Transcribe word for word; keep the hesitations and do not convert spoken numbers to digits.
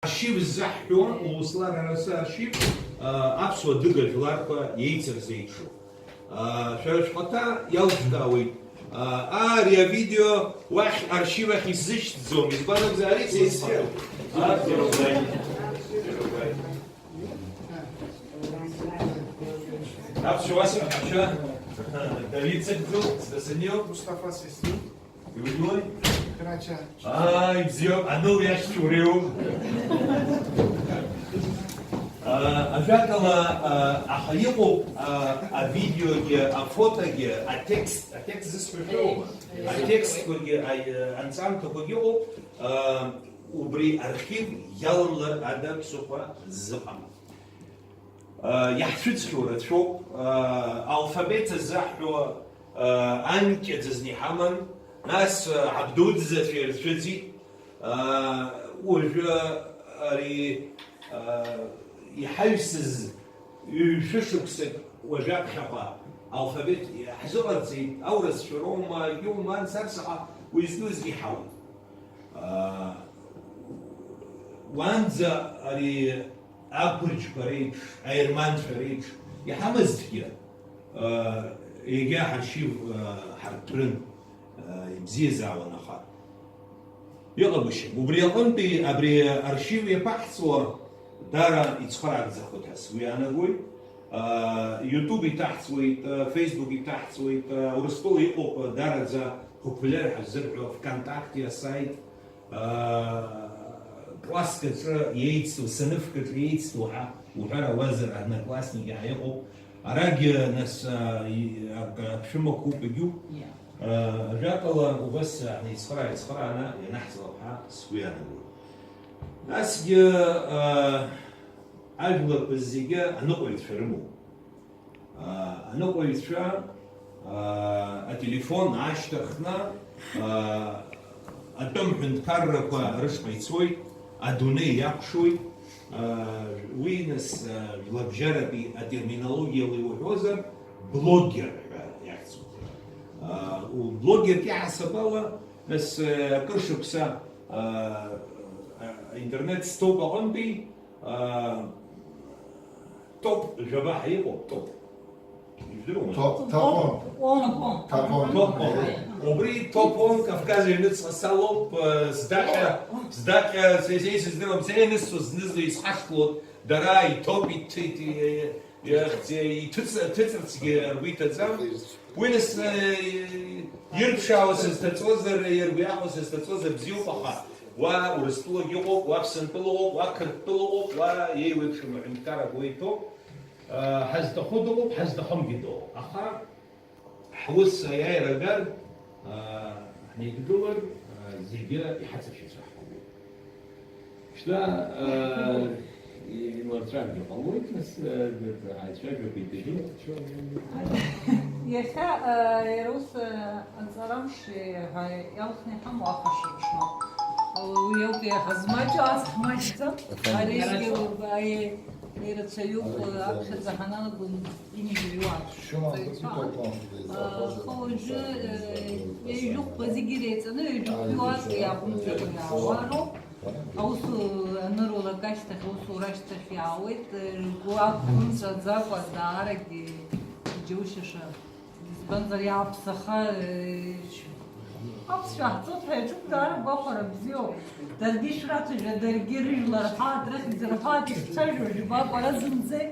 Аршьив ззаҳҳәо, Улуслар арасы аршьив, а, аԥсуа адыга жәларқәа еицырзеиԥшу. А, шәара шәхаҭа иалшәкаауеит. А, аа, ари авидео уахь аршьив ахь исзышьҭӡом, избан акәзар, ари са исҳәароуп. Аԥсшәа уасҳәап, аԥсшәа. Давид Сагӡыл, Сдасанио. Мустафа Сеслу. Иудыруеи? Крача. Ааи, бзиоуп, аныл иашьцәа уреиуоуп. А, ажәакала, а, аха иҟоуп, а, авидеогьы, афотогьы, атекст, атекст зысҳәо шәоума? Атекстқәагьы, а, анҵамҭақәагьы ыҟоуп, а, убри архив иалалар ада ԥсыхәа зыҟам. Иаҳцәыӡхьоу рацәоуп, алфавит азы ҳҳәо анкьа ӡызны иҳаман, нас ҳабдуӡӡацәа ирцәыӡит, уажәы ари иҳаҩсыз ҩ-шәышықәсак уажәаԥхьаҟа алфавит ҳзыҟарҵеит, аурысшәа роума, иуман, сарсаҳа уи зтәызгьы иҳауит. Уанӡа ари ақәырџьқәа реиԥш, аерманцәа реиԥш иҳамазҭгьы, егьа ҳаршьив ҳарҭәрын, ибзиазаауан, аха иҟагәышьам. Убри аҟынтәи абри аршьив иаԥаҳҵо даара ицхыраагӡахоит ҳәа сгәы иаанагоит. YouTube иҭаҳҵуеит, Facebook иҭаҳҵуеит, Урыстәыла иҟоуп даараӡа популиар ҳәа ззырҳәо ВКонтакте асайт, класск аҿы еицу, сыныфк аҿы еицу ҳәа уҳәар ауазар, одноклассники ҳәа иҟоуп. Арагьы, нас, аԥшәымақәоуп егьуп. Ажәакала, убас ҳнеицхыраа-еицхырааны ианаҳзлап ҳәа сгәы иаанагоит. Насгьы, ажәларқәа зегьы аныҟәаҩцәа рымоуп. Аныҟәаҩцәа ателефон аашьҭыхны атәым ҳәынҭқаррақәа рышҟа ицоит, адунеи иакәшоит. Уи, нас, жәларбжьаратәи атерминологиала иуҳәозар, блогер ҳәа иахьӡуп. Блогерк иаҳасаб ала, нас, акыр шықәса интернет столк аҟынтәи топ жәаба ҳәа иҟоуп, топ. Ижәдыруама? Топ, топ он. Он, он. Топ он. Топ он. Убри топ он Кавказ аҩныҵҟа салоуп, здаҟьа, здаҟьа, са исыздыруам, са ианысҵо зны-зны исхашҭлоит, дара иҭоуп, иҭ-, иҭ-, иҭыҵ-, иҭыҵырцгьы ргәы иҭаӡам. Уи нас, э, ирԥшаауа сызҭаҵозар, иргәаҟуа сызҭаҵозар бзиоуп, аха уа Урыстәылагьы ыҟоуп, уа Аԥсынтәыла ыҟоуп, уа Қырҭтәыла ыҟоуп, уа еиуеиԥшым аҳәынҭқарра агәы иҭоуп. Э, ҳазҭаху дыҟоуп, ҳазҭахымгьы дыҟоуп. Аха ҳус аиааира агар, э, ҳнеидгылар, э, зегьы иҳацыршьуазар ҳҭахуп. Шьҭа, э, имларҵәаргьы ҟалоит, нас, э, ааицәажәақәа иҭагылоуп. Иахьа, э, иара ус, э, аҵарамш ҳәа иалхны иҳамоу ахәаша мшоуп. Уи ауп иаҳа змаҷу, ас ҳмаҷӡам. Аха Аригьы, аи, ирацәаҩуп, аԥхьаӡа ҳаналаго. Аха уажәы, э, ҩажәихәба зегьы иреиҵаны, ҩажәихәба уаҵәҟьа иааҟәымҵӡакәа иаауароуп. Аусура анырулак ашьҭахь, аусура ашьҭахь иаауеит, э, ргәы ақәымҵәаӡакәа, даарагьы иџьоушьаша. Избанзар, иааԥсаха, э, аԥсшәа ҳҵоит ҳәа иаҿуп, даара гәахәара бзиоуп. Даргьы шәрацәажәа, даргьы рыжәла рҳәааит, рыхьӡ рҳәааит, ишцәажәо жәбакәа разымҵеи.